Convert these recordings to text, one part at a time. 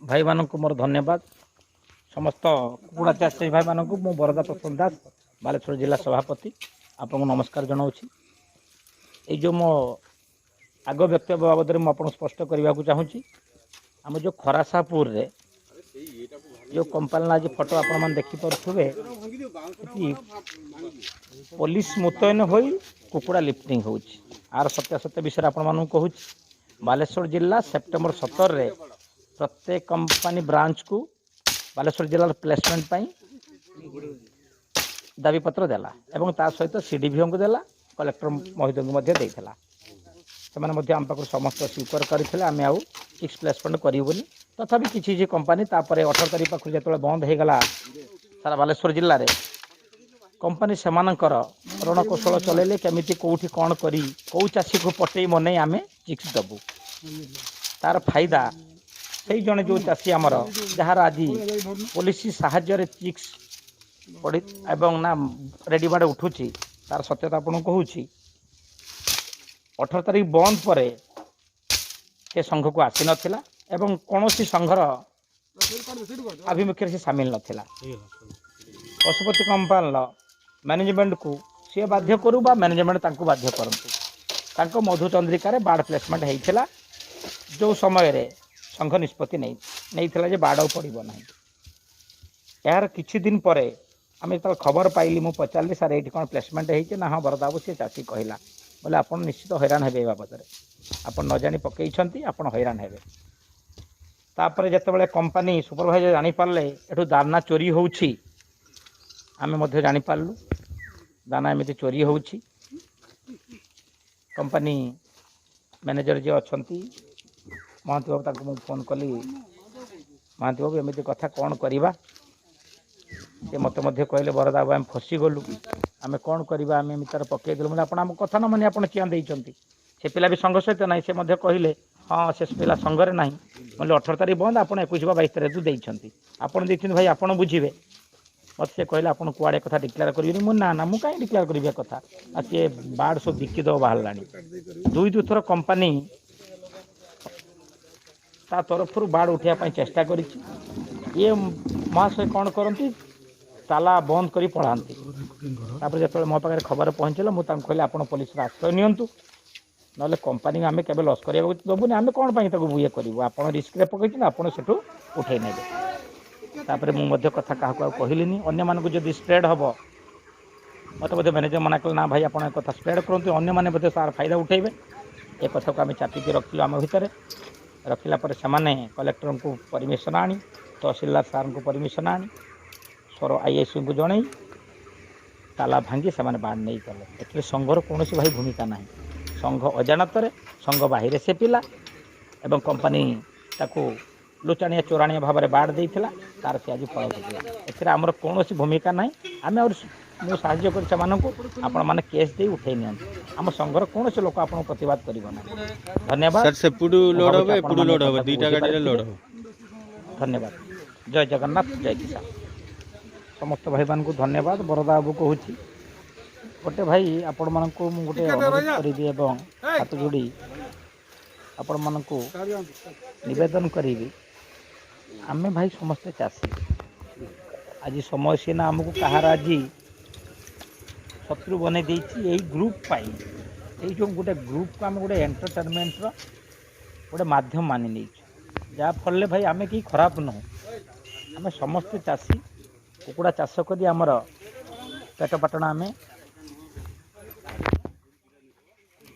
ଭାଇମାନଙ୍କୁ ମୋର ଧନ୍ୟବାଦ। ସମସ୍ତ କୁକୁଡ଼ା ଚାଷୀ ଭାଇମାନଙ୍କୁ ମୁଁ ବରଦା ପ୍ରସନ୍ନ ଦାସ, ବାଲେଶ୍ୱର ଜିଲ୍ଲା ସଭାପତି, ଆପଣଙ୍କୁ ନମସ୍କାର ଜଣାଉଛି। ଏଇ ଯେଉଁ ମୋ ଆଗ ବକ୍ତବ୍ୟ ବାବଦରେ ମୁଁ ଆପଣଙ୍କୁ ସ୍ପଷ୍ଟ କରିବାକୁ ଚାହୁଁଛି। ଆମ ଯେଉଁ ଖରାସାପୁରରେ ଯେଉଁ କମ୍ପାନୀର ଆଜି ଫଟୋ ଆପଣମାନେ ଦେଖିପାରୁଥିବେ, ସେଠି ପୋଲିସ ମୁତୟନ ହୋଇ କୁକୁଡ଼ା ଲିଫ୍ଟିଂ ହେଉଛି। ଆର ସତ୍ୟାସତ୍ୟ ବିଷୟରେ ଆପଣମାନଙ୍କୁ କହୁଛି। ବାଲେଶ୍ୱର ଜିଲ୍ଲା ସେପ୍ଟେମ୍ବର 17ରେ ପ୍ରତ୍ୟେକ କମ୍ପାନୀ ବ୍ରାଞ୍ଚକୁ ବାଲେଶ୍ୱର ଜିଲ୍ଲାର ପ୍ଲେସମେଣ୍ଟ ପାଇଁ ଦାବିପତ୍ର ଦେଲା ଏବଂ ତା ସହିତ ସିଡିଭିଓଙ୍କୁ ଦେଲା, କଲେକ୍ଟର ମହୋଦୟଙ୍କୁ ମଧ୍ୟ ଦେଇଥିଲା। ସେମାନେ ମଧ୍ୟ ଆମ ପାଖରୁ ସମସ୍ତ ସ୍ୱୀକାର କରିଥିଲେ, ଆମେ ଆଉ ଚିକ୍ସ ପ୍ଲେସମେଣ୍ଟ କରିବୁ ବୋଲି। ତଥାପି କିଛି କିଛି କମ୍ପାନୀ ତାପରେ 18 ତାରିଖ ପାଖରୁ ଯେତେବେଳେ ବନ୍ଦ ହେଇଗଲା ସାରା ବାଲେଶ୍ୱର ଜିଲ୍ଲାରେ, କମ୍ପାନୀ ସେମାନଙ୍କର ରଣକୌଶଳ ଚଲେଇଲେ, କେମିତି କେଉଁଠି କ'ଣ କରି କେଉଁ ଚାଷୀକୁ ପଟେଇ ମନେଇ ଆମେ ଚିକ୍ସ ଦେବୁ। ତାର ଫାଇଦା ସେଇ ଜଣେ ଯେଉଁ ଚାଷୀ ଆମର, ଯାହାର ଆଜି ପୋଲିସ ସାହାଯ୍ୟରେ ଚିକ୍ସ ପଡ଼ି ଏବଂ ନା ରେଡ଼ିମେଡ଼ ଉଠୁଛି, ତାର ସତ୍ୟତା ଆପଣଙ୍କୁ କହୁଛି। 18 ତାରିଖ ବନ୍ଦ ପରେ ସେ ସଂଘକୁ ଆସିନଥିଲା ଏବଂ କୌଣସି ସଂଘର ଆଭିମୁଖ୍ୟରେ ସେ ସାମିଲ ନଥିଲା। ପଶୁପତି କମ୍ପାନୀର ମ୍ୟାନେଜମେଣ୍ଟକୁ ସିଏ ବାଧ୍ୟ କରୁ ବା ମ୍ୟାନେଜମେଣ୍ଟ ତାଙ୍କୁ ବାଧ୍ୟ କରନ୍ତୁ, ତାଙ୍କ ମଧୁଚନ୍ଦ୍ରିକାରେ ବାର୍ଡ଼ ପ୍ଲେସମେଣ୍ଟ ହେଇଥିଲା, ଯେଉଁ ସମୟରେ ସଂଘ ନିଷ୍ପତ୍ତି ନେଇଥିଲା ଯେ ବାର୍ଡ଼ ଆଉ ପଡ଼ିବ ନାହିଁ। ଏହାର କିଛି ଦିନ ପରେ ଆମେ ଯେତେବେଳେ ଖବର ପାଇଲି, ମୁଁ ପଚାରିଲି, "ସାର୍, ଏଇଠି କ'ଣ ପ୍ଲେସମେଣ୍ଟ ହେଇଛି?" "ନା, ହଁ ବରଦାବୁ," ସେ ଚାଷୀ କହିଲା। ବୋଲେ, "ଆପଣ ନିଶ୍ଚିତ ହଇରାଣ ହେବେ ଏ ବାବଦରେ। ଆପଣ ନ ଜାଣି ପକେଇଛନ୍ତି, ଆପଣ ହଇରାଣ ହେବେ।" ତାପରେ ଯେତେବେଳେ କମ୍ପାନୀ ସୁପରଭାଇଜର ଜାଣିପାରିଲେ ଏଠୁ ଦାନା ଚୋରି ହେଉଛି, ଆମେ ମଧ୍ୟ ଜାଣିପାରିଲୁ ଦାନା ଏମିତି ଚୋରି ହେଉଛି। କମ୍ପାନୀ ମ୍ୟାନେଜର ଯିଏ ଅଛନ୍ତି ମହାନ୍ତି ବାବୁ, ତାଙ୍କୁ ମୁଁ ଫୋନ୍ କଲି, "ମହାନ୍ତି ବାବୁ, ଏମିତି କଥା, କ'ଣ କରିବା?" ସେ ମୋତେ ମଧ୍ୟ କହିଲେ, "ବରଦା ବାବୁ, ଆମେ ଫସିଗଲୁ, ଆମେ କ'ଣ କରିବା? ଆମେ ଏମିତି ତାର ପକେଇଦେଲୁ।" ମାନେ ଆପଣ ଆମ କଥା ନ ମାନି ଆପଣ ଚିଆଁ ଦେଇଛନ୍ତି। ସେ ପିଲା ବି ସଂଘ ସହିତ ନାହିଁ। ସେ ମଧ୍ୟ କହିଲେ, "ହଁ, ସେ ପିଲା ସଂଘରେ ନାହିଁ।" ବୋଲେ 18 ତାରିଖ ବନ୍ଦ, ଆପଣ 21 ବା 22 ତାରିଖ ଦେଇଛନ୍ତି, ଆପଣ ଦେଇଛନ୍ତି ଭାଇ, ଆପଣ ବୁଝିବେ। ମୋତେ ସେ କହିଲେ, "ଆପଣ କୁଆଡ଼େ କଥା ଡିକ୍ଲେୟାର କରିବେନି।" ମୁଁ, "ନା ନା, ମୁଁ କାହିଁ ଡିକ୍ଲେୟାର କରିବି ଏ କଥା?" ଆଉ ସିଏ ବାର୍ଡ଼ ସବୁ ବିକିଦେବ ବାହାରିଲାଣି। ଦୁଇ ଦୁଇଥର କମ୍ପାନୀ ତା ତରଫରୁ ବାର୍ଡ଼ ଉଠାଇବା ପାଇଁ ଚେଷ୍ଟା କରିଛି। ଇଏ ମହାଶୟ କ'ଣ କରନ୍ତି, ତାଲା ବନ୍ଦ କରି ପଳାନ୍ତି। ତାପରେ ଯେତେବେଳେ ମୋ ପାଖରେ ଖବର ପହଞ୍ଚିଲା, ମୁଁ ତାଙ୍କୁ କହିଲି, "ଆପଣ ପୋଲିସର ଆଶ୍ରୟ ନିଅନ୍ତୁ, ନହେଲେ କମ୍ପାନୀକୁ ଆମେ କେବେ ଲସ୍ କରିବାକୁ ଦେବୁନି। ଆମେ କ'ଣ ପାଇଁ ତାକୁ ଇଏ କରିବୁ? ଆପଣ ରିସ୍କରେ ପକାଇଛନ୍ତି, ଆପଣ ସେଠୁ ଉଠେଇ ନେବେ।" ତାପରେ ମୁଁ ମଧ୍ୟ କଥା କାହାକୁ ଆଉ କହିଲିନି। ଅନ୍ୟମାନଙ୍କୁ ଯଦି ସ୍ପ୍ରେଡ୍ ହେବ, ମୋତେ ମଧ୍ୟ ମ୍ୟାନେଜର ମନା କଲେ, "ନା ଭାଇ, ଆପଣ ଏ କଥା ସ୍ପ୍ରେଡ୍ କରନ୍ତୁ, ଅନ୍ୟମାନେ ମଧ୍ୟ ତାର ଫାଇଦା ଉଠେଇବେ।" ଏ କଥାକୁ ଆମେ ଚାପିକି ରଖିଲୁ ଆମ ଭିତରେ। ରଖିଲା ପରେ ସେମାନେ କଲେକ୍ଟରଙ୍କୁ ପରମିସନ୍ ଆଣି, ତହସିଲଦାର ସାର୍ଙ୍କୁ ପରମିସନ୍ ଆଣି, ସର ଆଇଆଇସିଙ୍କୁ ଜଣେଇ, ତାଲା ଭାଙ୍ଗି ସେମାନେ ବାଡ଼ ନେଇଗଲେ। ଏଥିରେ ସଂଘର କୌଣସି ଭାଇ ଭୂମିକା ନାହିଁ। ସଂଘ ଅଜାଣତରେ, ସଂଘ ବାହିରେ ସେ ପିଲା ଏବଂ କମ୍ପାନୀ ତାକୁ ଲୁଚାଣିଆ ଚୋରାଣିଆ ଭାବରେ ବାଡ଼ ଦେଇଥିଲା। ତାର ସେ ଆଜି ଫଳ ଭୋଗିଲା। ଏଥିରେ ଆମର କୌଣସି ଭୂମିକା ନାହିଁ। ଆମେ ଆହୁରି ମୁଁ ସାହାଯ୍ୟ କରି ସେମାନଙ୍କୁ, ଆପଣମାନେ କେସ୍ ଦେଇ ଉଠେଇ ନିଅନ୍ତୁ। ଆମ ସଂଘର କୌଣସି ଲୋକ ଆପଣଙ୍କୁ ପ୍ରତିବାଦ କରିବ ନାହିଁ। ଧନ୍ୟବାଦ। ସାର୍, ସେପଟୁ ମୁଁ ଲୋଡ୍ ଭାବୁଛି ହବ, ଏପଟୁ ଆପଣମାନେ ଲୋଡ୍ ହବ, କଥାକୁ ଦୁଇଟା ଗାଡ଼ିରେ ବୁଝିପାରିଥିବେ। ଲୋଡ୍ ହବ। ଧନ୍ୟବାଦ। ଜୟ ଜଗନ୍ନାଥ, ଜୟ କିଷାନ। ସମସ୍ତ ଭାଇମାନଙ୍କୁ ଧନ୍ୟବାଦ। ବରଦା ବାବୁ କହୁଛି। ଗୋଟେ ଭାଇ, ଆପଣମାନଙ୍କୁ ମୁଁ ଗୋଟେ ଅନୁରୋଧ କରିବି ଏବଂ ହାତ ଯୋଡ଼ି ଆପଣମାନଙ୍କୁ ନିବେଦନ କରିବି। ଆମେ ଭାଇ ସମସ୍ତେ ଚାଷୀ। ଆଜି ସମୟ ସିନା ଆମକୁ କାହାର ଆଜି ଶତ୍ରୁ ବନେଇ ଦେଇଛି ଏଇ ଗ୍ରୁପ୍ ପାଇଁ। ଏଇ ଯେଉଁ ଗୋଟେ ଗ୍ରୁପକୁ ଆମେ ଗୋଟେ ଏଣ୍ଟରଟେନମେଣ୍ଟର ଗୋଟେ ମାଧ୍ୟମ ମାନି ନେଇଛୁ, ଯାହାଫଳରେ ଭାଇ ଆମେ କେହି ଖରାପ ନୁହଁ। ଆମେ ସମସ୍ତେ ଚାଷୀ। କୁକୁଡ଼ା ଚାଷ କରି ଆମର ପେଟ ପାଟଣା ଆମେ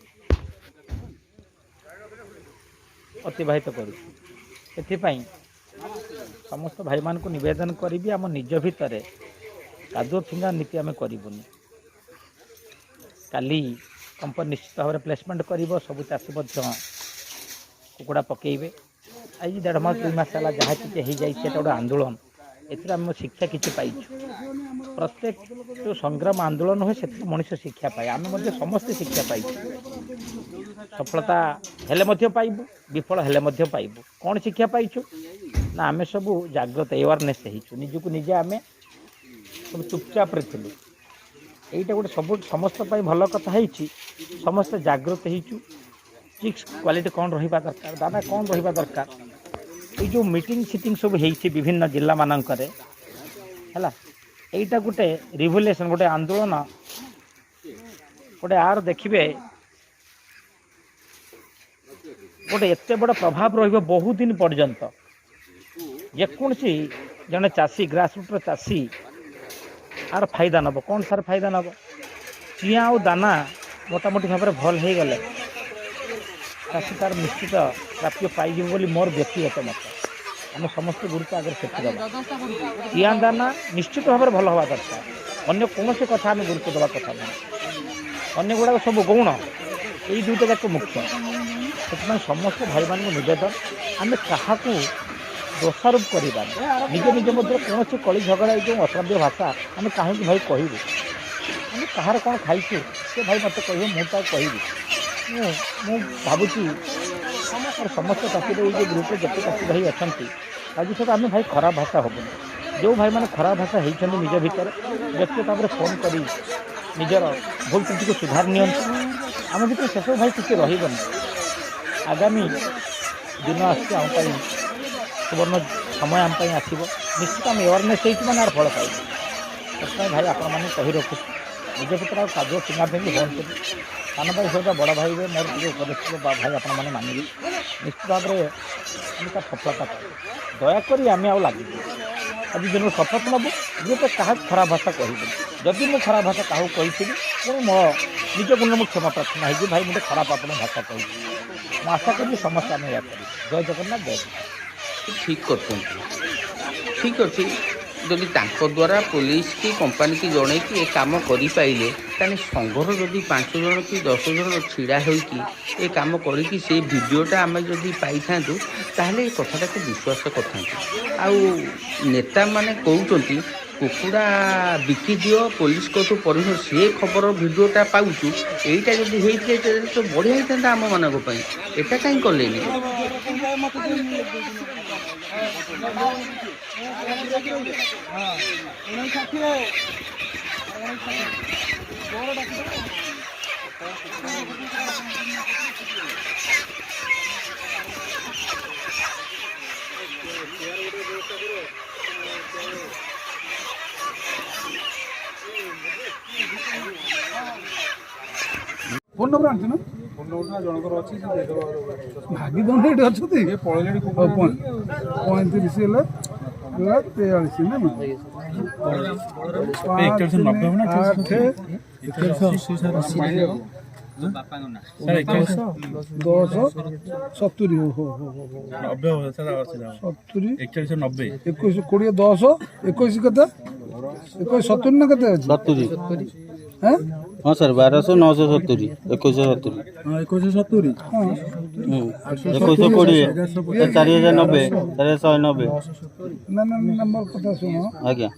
ଅତିବାହିତ କରୁଛୁ। ସେଥିପାଇଁ ସମସ୍ତ ଭାଇମାନଙ୍କୁ ନିବେଦନ କରିବି, ଆମ ନିଜ ଭିତରେ କାଦୁଅ ଫିଙ୍ଗା ନୀତି ଆମେ କରିବୁନି। କାଲି କମ୍ପାନୀ ନିଶ୍ଚିତ ଭାବରେ ପ୍ଲେସମେଣ୍ଟ କରିବ, ସବୁ ଚାଷୀ ମଧ୍ୟ କୁକୁଡ଼ା ପକାଇବେ। ଆଜି ଦେଢ଼ ମାସ 2 ମାସ ହେଲା ଯାହା କିଛି ହେଇଯାଇଛି, ଏଇଟା ଗୋଟେ ଆନ୍ଦୋଳନ। ଏଥିରେ ଆମେ ଶିକ୍ଷା କିଛି ପାଇଛୁ। ପ୍ରତ୍ୟେକ ଯେଉଁ ସଂଗ୍ରାମ ଆନ୍ଦୋଳନ ହୁଏ, ସେଥିରୁ ମଣିଷ ଶିକ୍ଷା ପାଏ। ଆମେ ମଧ୍ୟ ସମସ୍ତେ ଶିକ୍ଷା ପାଇଛୁ। ସଫଳତା ହେଲେ ମଧ୍ୟ ପାଇବୁ, ବିଫଳ ହେଲେ ମଧ୍ୟ ପାଇବୁ। କ'ଣ ଶିକ୍ଷା ପାଇଛୁ ନା ଆମେ ସବୁ ଜାଗ୍ରତ, ଏୱାରନେସ୍ ହେଇଛୁ। ନିଜକୁ ନିଜେ ଆମେ ସବୁ ଚୁପଚାପରେ ଥିଲୁ। ଏଇଟା ଗୋଟେ ସବୁ ସମସ୍ତ ପାଇଁ ଭଲ କଥା ହେଇଛି। ସମସ୍ତେ ଜାଗ୍ରତ ହେଇଛୁ। ଚିକ୍ସ କ୍ୱାଲିଟି କ'ଣ ରହିବା ଦରକାର, ଦାନା କ'ଣ ରହିବା ଦରକାର। ଏଇ ଯେଉଁ ମିଟିଂ ସିଟିଂ ସବୁ ହେଇଛି ବିଭିନ୍ନ ଜିଲ୍ଲାମାନଙ୍କରେ, ହେଲା, ଏଇଟା ଗୋଟେ ରିଭଲ୍ୟୁସନ୍, ଗୋଟେ ଆନ୍ଦୋଳନ, ଗୋଟେ ଆର ଦେଖିବେ ଗୋଟେ ଏତେ ବଡ଼ ପ୍ରଭାବ ରହିବ ବହୁତ ଦିନ ପର୍ଯ୍ୟନ୍ତ। ଯେକୌଣସି ଜଣେ ଚାଷୀ, ଗ୍ରାସରୁଟ୍ର ଚାଷୀ ଆର ଫାଇଦା ନେବ। କ'ଣ ସାର୍ ଫାଇଦା ନେବ? ଚିଆଁ ଆଉ ଦାନା ମୋଟାମୋଟି ଭାବରେ ଭଲ ହେଇଗଲେ ଚାଷୀ ତାର ନିଶ୍ଚିତ ପ୍ରାପ୍ୟ ପାଇଯିବ ବୋଲି ମୋର ବ୍ୟକ୍ତିଗତ ମତ। ଆମେ ସମସ୍ତେ ଗୁରୁତ୍ୱ ଆଗରେ ସେଠି ଦେବା। ଚିଆଁ ଦାନା ନିଶ୍ଚିତ ଭାବରେ ଭଲ ହେବା ଦରକାର, ଅନ୍ୟ କୌଣସି କଥା ଆମେ ଗୁରୁତ୍ୱ ଦେବା କଥା ନୁହେଁ। ଅନ୍ୟ ଗୁଡ଼ାକ ସବୁ ଗୌଣ, ଏଇ ଦୁଇଟା ଯାକ ମୁଖ୍ୟ। ସେଥିପାଇଁ ସମସ୍ତ ଭାଇମାନଙ୍କୁ ନିବେଦନ, ଆମେ କାହାକୁ ଦୋଷାରୋପ କରିବାନି। ନିଜ ନିଜ ମଧ୍ୟରେ କୌଣସି କଳି ଝଗଡ଼ା, ଏଇ ଯେଉଁ ଅଶ୍ରାବ୍ୟ ଭାଷା ଆମେ କାହିଁକି ଭାଇ କହିବୁ? ଆମେ କାହାର କ'ଣ ଖାଇଛୁ, ସେ ଭାଇ ମୋତେ କହିବ, ମୁଁ ତାକୁ କହିବି। ମୁଁ ଭାବୁଛି ମୋର ସମସ୍ତ ଚାଷୀର ଏଇ ଯେଉଁ ଗ୍ରୁପ୍ରେ ଯେତେ ଚାଷୀ ଭାଇ ଅଛନ୍ତି, ଆଜି ସହିତ ଆମେ ଭାଇ ଖରାପ ଭାଷା ହେବୁନି। ଯେଉଁ ଭାଇମାନେ ଖରାପ ଭାଷା ହେଇଛନ୍ତି ନିଜ ଭିତରେ, ବ୍ୟକ୍ତିଗତ ଭାବରେ ଫୋନ୍ କରି ନିଜର ଭୁଲ ତ୍ରୁଟିକୁ ସୁଧାରି ନିଅନ୍ତୁ। ଆମ ଭିତରେ ସେସବୁ ଭାଇ କିଛି ରହିବନି। ଆଗାମୀ ଦିନ ଆସୁଛି ଆମ ପାଇଁ, ସୁବର୍ଣ୍ଣ ସମୟ ଆମ ପାଇଁ ଆସିବ। ନିଶ୍ଚିତ ଆମେ ଆୱାରନେସ୍ ହେଇଛୁ ମାନେ ଆର ଫଳ ପାଇବୁ। ସେଥିପାଇଁ ଭାଇ ଆପଣମାନଙ୍କୁ କହି ରଖୁଛି, ନିଜ ଭିତରେ ଆଉ କାଦୁଅ ଫିଙ୍ଗା ଫିଙ୍ଗି ହୁଅନ୍ତୁନି। ସାନ ଭାଇ ହୁଏତ ବଡ଼ ଭାଇ ହୁଏ, ମୋର ଟିକେ ଉପଦେଶ ଭାଇ ଆପଣମାନେ ମାନିବେ, ନିଶ୍ଚିତ ଭାବରେ ଆମେ ତାର ସଫଳତା ପାଇବୁ। ଦୟାକରି ଆମେ ଆଉ ଲାଗିବୁ ଆଜି ଦିନରୁ ଶପଥ ନେବୁ ଯେ କାହାକୁ ଖରାପ ଭାଷା କହିବୁନି। ଯଦି ମୁଁ ଖରାପ ଭାଷା କାହାକୁ କହିଥିବି, ପୁଣି ମୋ ନିଜ ଗୁଣରେ ମୁଁ କ୍ଷମା ପ୍ରାର୍ଥନା ହେଇଛି, ଭାଇ ମୁଁ ଗୋଟେ ଖରାପ ଆପଣଙ୍କ ଭାଷା କହିଛି। ମୁଁ ଆଶା କରିବି ସମସ୍ତେ ଆମେ ଏହା କରିବୁ। ଜୟ ଜଗନ୍ନାଥ, ଜୟ ଜଗନ୍ନାଥ। ଠିକ୍ କରୁଛନ୍ତି, ଠିକ୍ ଅଛି। ଯଦି ତାଙ୍କ ଦ୍ୱାରା ପୋଲିସ କି କମ୍ପାନୀକି ଜଣେଇକି ଏ କାମ କରିପାରିଲେ, ତାହେଲେ ସଂଘର ଯଦି 5 ଜଣ କି 10 ଜଣ ଛିଡ଼ା ହୋଇକି ଏ କାମ କରିକି ସେ ଭିଡ଼ିଓଟା ଆମେ ଯଦି ପାଇଥାନ୍ତୁ, ତାହେଲେ ଏ କଥାଟାକୁ ବିଶ୍ୱାସ କରିଥାନ୍ତୁ। ଆଉ ନେତାମାନେ କହୁଛନ୍ତି କୁକୁଡ଼ା ବିକିଦିଅ, ପୋଲିସ କଠୁ ପରିମିସନ୍, ସେ ଖବର ଭିଡ଼ିଓଟା ପାଉଛୁ। ଏଇଟା ଯଦି ହେଇଥିଲେ ତ ବଢ଼ିଆ ହେଇଥାନ୍ତା ଆମମାନଙ୍କ ପାଇଁ। ଏଇଟା କାହିଁ କଲେନି? ଫୋନ୍ ନମ୍ବର ଆଣିଛୁ ନା? ଫୋନ୍ ନମ୍ବର ଜଣଙ୍କର ଅଛି, ସେ ଦେଇଦେବ। ଭାଗି ଦଉନ, ଏଠି ଅଛନ୍ତି। ଇଏ ପଳେଇଲେଣି। ହଉ, 35 ହେଲା ହେଲା 43 ନା? 8, 10, 70। ହଉ ହଉ ହଉ ହଉ, 70, 21, 20, 10, 21, କେତେ? 21 70 ନା କେତେ ଅଛି? 70। ହଁ। ହଁ ସାର୍, 1200, 970, 2170। 2170। ହଁ। 2120, 4090, 4190। ନା ନା ନା, ମୋର କଥା ଶୁଣ। ଆଜ୍ଞା।